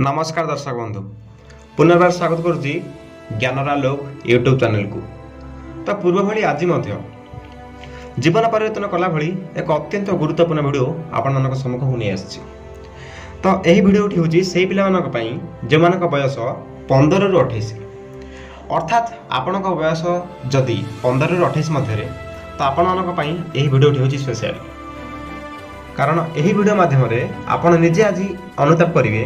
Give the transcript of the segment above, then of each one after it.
ନମସ୍କାର ଦର୍ଶକ ବନ୍ଧୁ, ପୁନର୍ବାର ସ୍ୱାଗତ କରୁଛି ଜ୍ଞାନର ଆଲୋକ ୟୁଟ୍ୟୁବ୍ ଚ୍ୟାନେଲକୁ। ତ ପୂର୍ବ ଭଳି ଆଜି ମଧ୍ୟ ଜୀବନ ପରିବର୍ତ୍ତନ କଲା ଭଳି ଏକ ଅତ୍ୟନ୍ତ ଗୁରୁତ୍ୱପୂର୍ଣ୍ଣ ଭିଡ଼ିଓ ଆପଣମାନଙ୍କ ସମ୍ମୁଖକୁ ନେଇ ଆସିଛି। ତ ଏହି ଭିଡ଼ିଓଟି ହେଉଛି ସେଇ ପିଲାମାନଙ୍କ ପାଇଁ ଯେଉଁମାନଙ୍କ ବୟସ 15ରୁ 28। ଅର୍ଥାତ୍ ଆପଣଙ୍କ ବୟସ ଯଦି 15ରୁ 28 ମଧ୍ୟରେ, ତ ଆପଣମାନଙ୍କ ପାଇଁ ଏହି ଭିଡ଼ିଓଟି ହେଉଛି ସ୍ପେଶାଲ। କାରଣ ଏହି ଭିଡ଼ିଓ ମାଧ୍ୟମରେ ଆପଣ ନିଜେ ଆଜି ଅନୁତାପ କରିବେ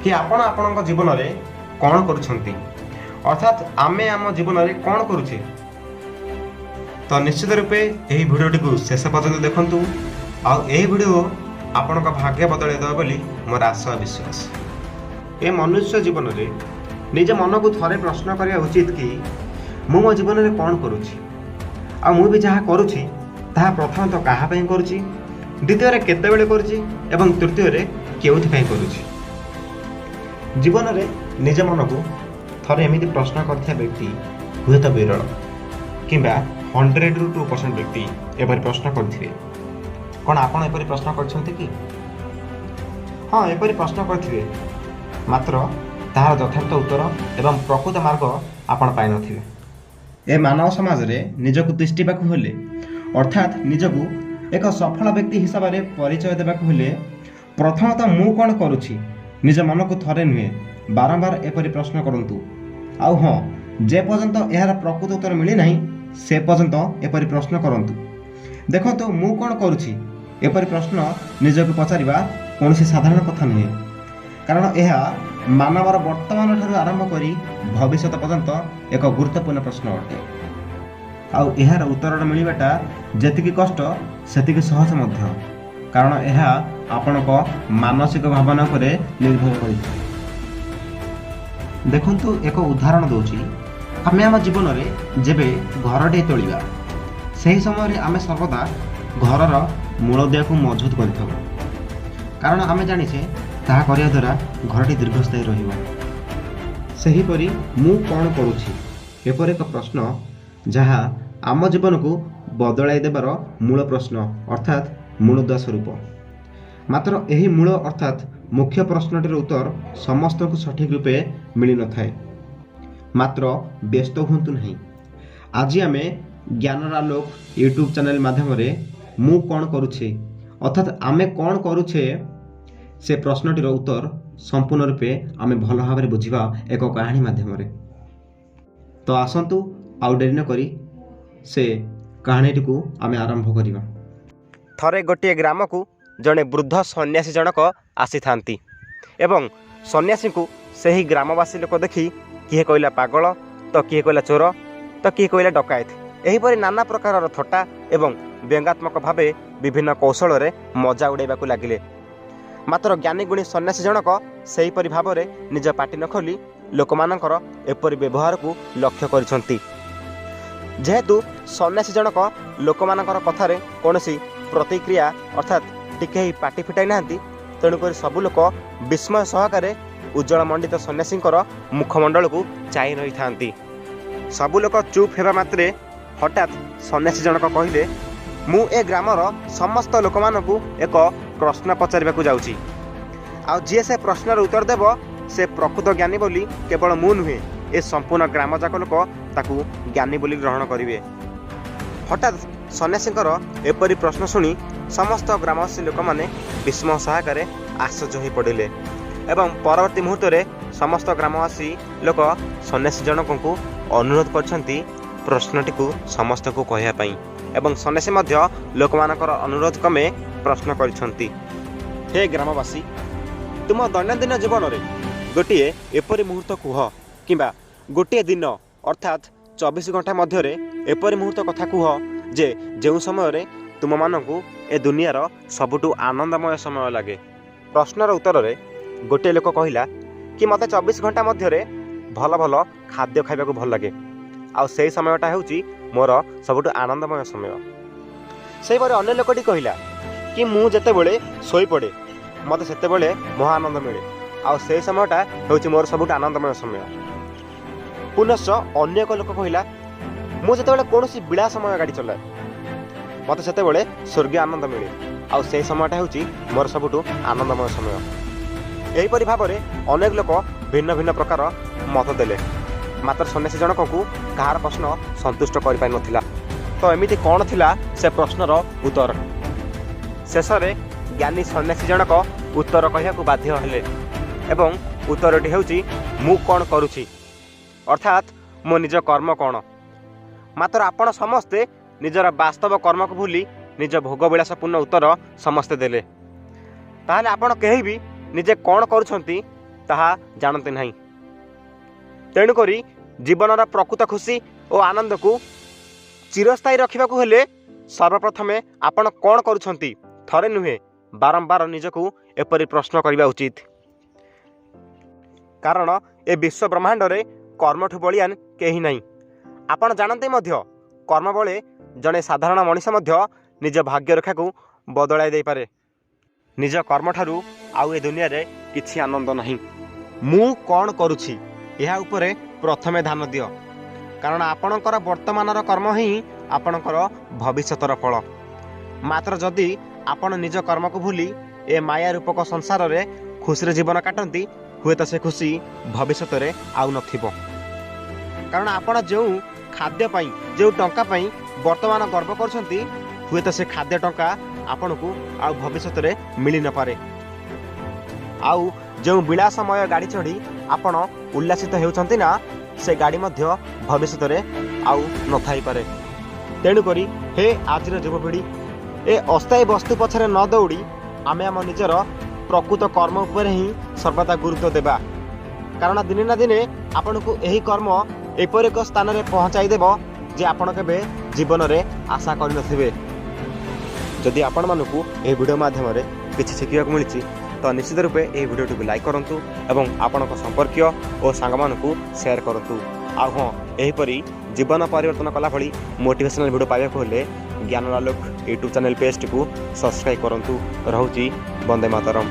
କି ଆପଣ ଆପଣଙ୍କ ଜୀବନରେ କ'ଣ କରୁଛନ୍ତି, ଅର୍ଥାତ୍ ଆମେ ଆମ ଜୀବନରେ କ'ଣ କରୁଛେ। ତ ନିଶ୍ଚିତ ରୂପେ ଏହି ଭିଡ଼ିଓଟିକୁ ଶେଷ ପର୍ଯ୍ୟନ୍ତ ଦେଖନ୍ତୁ ଆଉ ଏହି ଭିଡ଼ିଓ ଆପଣଙ୍କ ଭାଗ୍ୟ ବଦଳାଇ ଦେବ ବୋଲି ମୋର ଆଶା, ବିଶ୍ୱାସ। ଏ ମନୁଷ୍ୟ ଜୀବନରେ ନିଜ ମନକୁ ଥରେ ପ୍ରଶ୍ନ କରିବା ଉଚିତ କି ମୁଁ ମୋ ଜୀବନରେ କ'ଣ କରୁଛି, ଆଉ ମୁଁ ବି ଯାହା କରୁଛି ତାହା ପ୍ରଥମତଃ କାହା ପାଇଁ କରୁଛି, ଦ୍ୱିତୀୟରେ କେତେବେଳେ କରୁଛି ଏବଂ ତୃତୀୟରେ କେଉଁଥିପାଇଁ କରୁଛି। ଜୀବନରେ ନିଜ ମନକୁ ଥରେ ଏମିତି ପ୍ରଶ୍ନ କରିଥିବା ବ୍ୟକ୍ତି ହୁଏତ ବିରଳ କିମ୍ବା 100ରୁ 2% ବ୍ୟକ୍ତି ଏପରି ପ୍ରଶ୍ନ କରିଥିବେ। କ'ଣ ଆପଣ ଏପରି ପ୍ରଶ୍ନ କରିଛନ୍ତି କି? ହଁ, ଏପରି ପ୍ରଶ୍ନ କରିଥିବେ, ମାତ୍ର ତାହାର ଯଥାର୍ଥ ଉତ୍ତର ଏବଂ ପ୍ରକୃତ ମାର୍ଗ ଆପଣ ପାଇନଥିବେ। ଏ ମାନବ ସମାଜରେ ନିଜକୁ ତିଷ୍ଠିବାକୁ ହେଲେ, ଅର୍ଥାତ୍ ନିଜକୁ ଏକ ସଫଳ ବ୍ୟକ୍ତି ହିସାବରେ ପରିଚୟ ଦେବାକୁ ହେଲେ, ପ୍ରଥମତଃ ମୁଁ କ'ଣ କରୁଛି, ନିଜ ମନକୁ ଥରେ ନୁହେଁ, ବାରମ୍ବାର ଏପରି ପ୍ରଶ୍ନ କରନ୍ତୁ। ଆଉ ହଁ, ଯେ ପର୍ଯ୍ୟନ୍ତ ଏହାର ପ୍ରକୃତ ଉତ୍ତର ମିଳିନାହିଁ, ସେ ପର୍ଯ୍ୟନ୍ତ ଏପରି ପ୍ରଶ୍ନ କରନ୍ତୁ। ଦେଖନ୍ତୁ, ମୁଁ କ'ଣ କରୁଛି, ଏପରି ପ୍ରଶ୍ନ ନିଜକୁ ପଚାରିବା କୌଣସି ସାଧାରଣ କଥା ନୁହେଁ। କାରଣ ଏହା ମାନବର ବର୍ତ୍ତମାନ ଠାରୁ ଆରମ୍ଭ କରି ଭବିଷ୍ୟତ ପର୍ଯ୍ୟନ୍ତ ଏକ ଗୁରୁତ୍ୱପୂର୍ଣ୍ଣ ପ୍ରଶ୍ନ ଅଟେ। ଆଉ ଏହାର ଉତ୍ତରଟା ମିଳିବାଟା ଯେତିକି କଷ୍ଟ, ସେତିକି ସହଜ ମଧ୍ୟ। କାରଣ ଏହା ଆପଣଙ୍କ ମାନସିକ ଭାବନା ଉପରେ ନିର୍ଭର କରିଥାଏ। ଦେଖନ୍ତୁ, ଏକ ଉଦାହରଣ ଦେଉଛି। ଆମେ ଆମ ଜୀବନରେ ଯେବେ ଘରଟିଏ ତୋଳିବା, ସେହି ସମୟରେ ଆମେ ସର୍ବଦା ଘରର ମୂଳଦୁଆକୁ ମଜବୁତ କରିଥାଉ। କାରଣ ଆମେ ଜାଣିଛେ, ତାହା କରିବା ଦ୍ୱାରା ଘରଟି ଦୀର୍ଘସ୍ଥାୟୀ ରହିବ। ସେହିପରି ମୁଁ କ'ଣ କରୁଛି, ଏପରି ଏକ ପ୍ରଶ୍ନ ଯାହା ଆମ ଜୀବନକୁ ବଦଳାଇ ଦେବାର ମୂଳ ପ୍ରଶ୍ନ, ଅର୍ଥାତ୍ ମୂଳଦୁଆ ସ୍ୱରୂପ। ମାତ୍ର ଏହି ମୂଳ ଅର୍ଥାତ୍ ମୁଖ୍ୟ ପ୍ରଶ୍ନଟିର ଉତ୍ତର ସମସ୍ତଙ୍କୁ ସଠିକ୍ ରୂପେ ମିଳିନଥାଏ। ମାତ୍ର ବ୍ୟସ୍ତ ହୁଅନ୍ତୁ ନାହିଁ। ଆଜି ଆମେ ଜ୍ଞାନର ଆଲୋକ ୟୁଟ୍ୟୁବ୍ ଚ୍ୟାନେଲ୍ ମାଧ୍ୟମରେ ମୁଁ କ'ଣ କରୁଛି, ଅର୍ଥାତ୍ ଆମେ କ'ଣ କରୁଛେ, ସେ ପ୍ରଶ୍ନଟିର ଉତ୍ତର ସମ୍ପୂର୍ଣ୍ଣ ରୂପେ ଆମେ ଭଲ ଭାବରେ ବୁଝିବା ଏକ କାହାଣୀ ମାଧ୍ୟମରେ। ତ ଆସନ୍ତୁ, ଆଉ ଡେରି ନକରି ସେ କାହାଣୀଟିକୁ ଆମେ ଆରମ୍ଭ କରିବା। ଥରେ ଗୋଟିଏ ଗ୍ରାମକୁ ଜଣେ ବୃଦ୍ଧ ସନ୍ନ୍ୟାସୀ ଜଣକ ଆସିଥାନ୍ତି ଏବଂ ସନ୍ନ୍ୟାସୀଙ୍କୁ ସେହି ଗ୍ରାମବାସୀ ଲୋକ ଦେଖି କିଏ କହିଲା ପାଗଳ, ତ କିଏ କହିଲା ଚୋର, ତ କିଏ କହିଲା ଡକାୟତ। ଏହିପରି ନାନା ପ୍ରକାରର ଥଟ୍ଟା ଏବଂ ବ୍ୟଙ୍ଗାତ୍ମକ ଭାବେ ବିଭିନ୍ନ କୌଶଳରେ ମଜା ଉଡ଼ାଇବାକୁ ଲାଗିଲେ। ମାତ୍ର ଜ୍ଞାନୀଗୁଣୀ ସନ୍ନ୍ୟାସୀ ଜଣକ ସେହିପରି ଭାବରେ ନିଜ ପାଟି ନ ଖୋଲି ଲୋକମାନଙ୍କର ଏପରି ବ୍ୟବହାରକୁ ଲକ୍ଷ୍ୟ କରିଛନ୍ତି। ଯେହେତୁ ସନ୍ନ୍ୟାସୀ ଜଣକ ଲୋକମାନଙ୍କର କଥାରେ କୌଣସି ପ୍ରତିକ୍ରିୟା, ଅର୍ଥାତ୍ ଟିକେ ହିଁ ପାଟି ଫିଟାଇ ନାହାନ୍ତି, ତେଣୁକରି ସବୁ ଲୋକ ବିସ୍ମୟ ସହକାରେ ଉଜ୍ଜଳ ମଣ୍ଡିତ ସନ୍ନ୍ୟାସୀଙ୍କର ମୁଖମଣ୍ଡଳକୁ ଚାହିଁ ରହିଥାନ୍ତି। ସବୁ ଲୋକ ଚୁପ୍ ହେବା ମାତ୍ରେ ହଠାତ୍ ସନ୍ନ୍ୟାସୀ ଜଣକ କହିଲେ, "ମୁଁ ଏ ଗ୍ରାମର ସମସ୍ତ ଲୋକମାନଙ୍କୁ ଏକ ପ୍ରଶ୍ନ ପଚାରିବାକୁ ଯାଉଛି। ଆଉ ଯିଏ ସେ ପ୍ରଶ୍ନର ଉତ୍ତର ଦେବ, ସେ ପ୍ରକୃତ ଜ୍ଞାନୀ ବୋଲି କେବଳ ମୁଁ ନୁହେଁ, ଏ ସମ୍ପୂର୍ଣ୍ଣ ଗ୍ରାମଯାକ ଲୋକ ତାକୁ ଜ୍ଞାନୀ ବୋଲି ଗ୍ରହଣ କରିବେ।" ହଠାତ୍ ସନ୍ନ୍ୟାସୀଙ୍କର ଏପରି ପ୍ରଶ୍ନ ଶୁଣି ସମସ୍ତ ଗ୍ରାମବାସୀ ଲୋକମାନେ ବିସ୍ମୟ ସହକାରେ ଆଶ୍ଚର୍ଯ୍ୟ ହୋଇପଡ଼ିଲେ ଏବଂ ପରବର୍ତ୍ତୀ ମୁହୂର୍ତ୍ତରେ ସମସ୍ତ ଗ୍ରାମବାସୀ ଲୋକ ସନ୍ନ୍ୟାସୀ ଜଣକଙ୍କୁ ଅନୁରୋଧ କରିଛନ୍ତି ପ୍ରଶ୍ନଟିକୁ ସମସ୍ତଙ୍କୁ କହିବା ପାଇଁ। ଏବଂ ସନ୍ନ୍ୟାସୀ ମଧ୍ୟ ଲୋକମାନଙ୍କର ଅନୁରୋଧ କ୍ରମେ ପ୍ରଶ୍ନ କରିଛନ୍ତି, "ହେ ଗ୍ରାମବାସୀ, ତୁମ ଦୈନନ୍ଦିନ ଜୀବନରେ ଗୋଟିଏ ଏପରି ମୁହୂର୍ତ୍ତ କୁହ କିମ୍ବା ଗୋଟିଏ ଦିନ, ଅର୍ଥାତ୍ 24 ଘଣ୍ଟା ମଧ୍ୟରେ ଏପରି ମୁହୂର୍ତ୍ତ କଥା କୁହ ଯେ ଯେଉଁ ସମୟରେ ତୁମମାନଙ୍କୁ ଏ ଦୁନିଆର ସବୁଠୁ ଆନନ୍ଦମୟ ସମୟ ଲାଗେ।" ପ୍ରଶ୍ନର ଉତ୍ତରରେ ଗୋଟିଏ ଲୋକ କହିଲା କି ମୋତେ 24 ଘଣ୍ଟା ମଧ୍ୟରେ ଭଲ ଭଲ ଖାଦ୍ୟ ଖାଇବାକୁ ଭଲ ଲାଗେ, ଆଉ ସେଇ ସମୟଟା ହେଉଛି ମୋର ସବୁଠୁ ଆନନ୍ଦମୟ ସମୟ। ସେହିପରି ଅନ୍ୟ ଲୋକଟି କହିଲା କି ମୁଁ ଯେତେବେଳେ ଶୋଇପଡ଼େ, ମୋତେ ସେତେବେଳେ ମହା ଆନନ୍ଦ ମିଳେ, ଆଉ ସେଇ ସମୟଟା ହେଉଛି ମୋର ସବୁଠୁ ଆନନ୍ଦମୟ ସମୟ। ପୁନଶ୍ଚ ଅନ୍ୟ ଏକ ଲୋକ କହିଲା, ମୁଁ ଯେତେବେଳେ କୌଣସି ବିଳାସମୟ ଗାଡ଼ି ଚଲାଏ, ମୋତେ ସେତେବେଳେ ସ୍ୱର୍ଗୀୟ ଆନନ୍ଦ ମିଳେ, ଆଉ ସେଇ ସମୟଟା ହେଉଛି ମୋର ସବୁଠୁ ଆନନ୍ଦମୟ ସମୟ। ଏହିପରି ଭାବରେ ଅନେକ ଲୋକ ଭିନ୍ନ ଭିନ୍ନ ପ୍ରକାର ମତ ଦେଲେ, ମାତ୍ର ସନ୍ନ୍ୟାସୀ ଜଣକଙ୍କୁ କାହାର ପ୍ରଶ୍ନ ସନ୍ତୁଷ୍ଟ କରିପାରିନଥିଲା। ତ ଏମିତି କ'ଣ ଥିଲା ସେ ପ୍ରଶ୍ନର ଉତ୍ତର? ଶେଷରେ ଜ୍ଞାନୀ ସନ୍ନ୍ୟାସୀ ଜଣକ ଉତ୍ତର କହିବାକୁ ବାଧ୍ୟ ହେଲେ ଏବଂ ଉତ୍ତରଟି ହେଉଛି, ମୁଁ କ'ଣ କରୁଛି, ଅର୍ଥାତ୍ ମୋ ନିଜ କର୍ମ କ'ଣ। ମାତ୍ର ଆପଣ ସମସ୍ତେ ନିଜର ବାସ୍ତବ କର୍ମକୁ ଭୁଲି ନିଜ ଭୋଗବିଳାସପୂର୍ଣ୍ଣ ଉତ୍ତର ସମସ୍ତେ ଦେଲେ। ତାହେଲେ ଆପଣ କେହି ବି ନିଜେ କ'ଣ କରୁଛନ୍ତି ତାହା ଜାଣନ୍ତି ନାହିଁ। ତେଣୁକରି ଜୀବନର ପ୍ରକୃତ ଖୁସି ଓ ଆନନ୍ଦକୁ ଚିରସ୍ଥାୟୀ ରଖିବାକୁ ହେଲେ ସର୍ବପ୍ରଥମେ ଆପଣ କ'ଣ କରୁଛନ୍ତି ଥରେ ନୁହେଁ, ବାରମ୍ବାର ନିଜକୁ ଏପରି ପ୍ରଶ୍ନ କରିବା ଉଚିତ। କାରଣ ଏ ବିଶ୍ୱ ବ୍ରହ୍ମାଣ୍ଡରେ କର୍ମଠୁ ବଳିଆନ କେହି ନାହିଁ। ଆପଣ ଜାଣନ୍ତି ମଧ୍ୟ, କର୍ମ ବଳେ ଜଣେ ସାଧାରଣ ମଣିଷ ମଧ୍ୟ ନିଜ ଭାଗ୍ୟରେଖାକୁ ବଦଳାଇ ଦେଇପାରେ। ନିଜ କର୍ମଠାରୁ ଆଉ ଏ ଦୁନିଆରେ କିଛି ଆନନ୍ଦ ନାହିଁ। ମୁଁ କ'ଣ କରୁଛି ଏହା ଉପରେ ପ୍ରଥମେ ଧ୍ୟାନ ଦିଅ, କାରଣ ଆପଣଙ୍କର ବର୍ତ୍ତମାନର କର୍ମ ହିଁ ଆପଣଙ୍କର ଭବିଷ୍ୟତର ଫଳ। ମାତ୍ର ଯଦି ଆପଣ ନିଜ କର୍ମକୁ ଭୁଲି ଏ ମାୟା ରୂପକ ସଂସାରରେ ଖୁସିରେ ଜୀବନ କାଟନ୍ତି, ହୁଏତ ସେ ଖୁସି ଭବିଷ୍ୟତରେ ଆଉ ନଥିବ। କାରଣ ଆପଣ ଯେଉଁ ଖାଦ୍ୟ ପାଇଁ, ଯେଉଁ ଟଙ୍କା ପାଇଁ ବର୍ତ୍ତମାନ ଗର୍ବ କରୁଛନ୍ତି, ହୁଏତ ସେ ଖାଦ୍ୟ ଟଙ୍କା ଆପଣଙ୍କୁ ଆଉ ଭବିଷ୍ୟତରେ ମିଳିନପାରେ। ଆଉ ଯେଉଁ ବିଳାସମୟ ଗାଡ଼ି ଚଢ଼ି ଆପଣ ଉଲ୍ଲାସିତ ହେଉଛନ୍ତି ନା, ସେ ଗାଡ଼ି ମଧ୍ୟ ଭବିଷ୍ୟତରେ ଆଉ ନଥାଇପାରେ। ତେଣୁକରି ହେ ଆଜିର ଯୁବପିଢ଼ି, ଏ ଅସ୍ଥାୟୀ ବସ୍ତୁ ପଛରେ ନ ଦୌଡ଼ି ଆମେ ଆମ ନିଜର ପ୍ରକୃତ କର୍ମ ଉପରେ ହିଁ ସର୍ବଦା ଗୁରୁତ୍ୱ ଦେବା। କାରଣ ଦିନେ ନା ଦିନେ ଆପଣଙ୍କୁ ଏହି କର୍ମ ଏପରି ଏକ ସ୍ଥାନରେ ପହଞ୍ଚାଇ ଦେବ ଯେ ଆପଣ କେବେ ଜୀବନରେ ଆଶା କରିନଥିବେ। ଯଦି ଆପଣମାନଙ୍କୁ ଏହି ଭିଡ଼ିଓ ମାଧ୍ୟମରେ କିଛି ଶିଖିବାକୁ ମିଳିଛି, ତ ନିଶ୍ଚିତ ରୂପେ ଏହି ଭିଡ଼ିଓଟିକୁ ଲାଇକ୍ କରନ୍ତୁ ଏବଂ ଆପଣଙ୍କ ସମ୍ପର୍କୀୟ ଓ ସାଙ୍ଗମାନଙ୍କୁ ସେୟାର କରନ୍ତୁ। ଆଉ ହଁ, ଏହିପରି ଜୀବନ ପରିବର୍ତ୍ତନ କଲା ଭଳି ମୋଟିଭେସନାଲ୍ ଭିଡ଼ିଓ ପାଇବାକୁ ହେଲେ ଜ୍ଞାନର ଆଲୋକ ୟୁଟ୍ୟୁବ୍ ଚ୍ୟାନେଲ୍ ପେଜ୍ଟିକୁ ସବସ୍କ୍ରାଇବ୍ କରନ୍ତୁ। ରହୁଛି, ବନ୍ଦେ ମାତରମ୍।